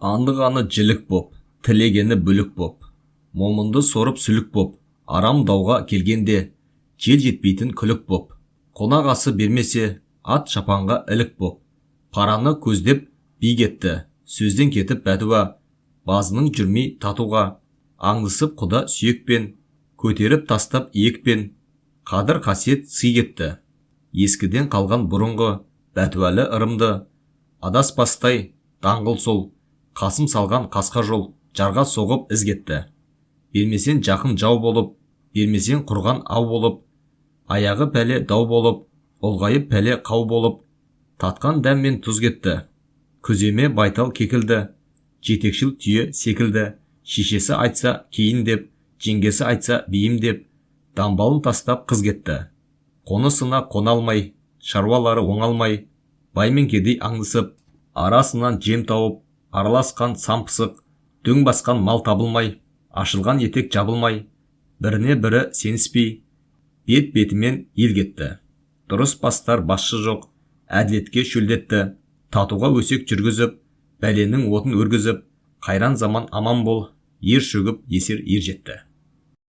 Аңдығаны жілік боп, тілегені бүлік боп, момынды сорып сүлік боп, арам дауға келгенде жел жетпейтін күлік боп, қонақ асы бермесе, ат шапанға ілік боп, параны көздеп би кетті, сөзден кетіп бәтуа, базының жүрмей татуға, аңдысып құда сүйекпен, көтеріп тастап иекпен, қадір қасиет сый кетті. Ескіден қалған бұрынғы бәтуалы ырымды, адаспастай даңғыл сол, Қасым салған қасқа жол, жарға соғып із кетті. Бермесең жақын жау болып, бермесең құрған ау болып, аяғы пәле дау болып, ұлғайып пәле қау болып, татқан дәм мен тұз кетті. Күземе байтал кекілді, жетекшіл түйе секілді, шешесі айтса кейін деп, жеңгесі айтса бейім деп, дамбалын тастап қыз кетті. Қонысына қона алмай, шаруалары оңалмай, бай мен кедей аңдысып, арасынан жем тауып, араласқан сан пысық, дөң басқан мал табылмай, ашылған етек жабылмай, біріне бірі сеніспей, бет бетімен ел кетті. Дұрыс бастар басшы жоқ, әділетке шөлдетті, татуға өсек жүргізіп, бәленің отын өргізіп, қайран заман аман бол, ер шөгіп есер ер жетті.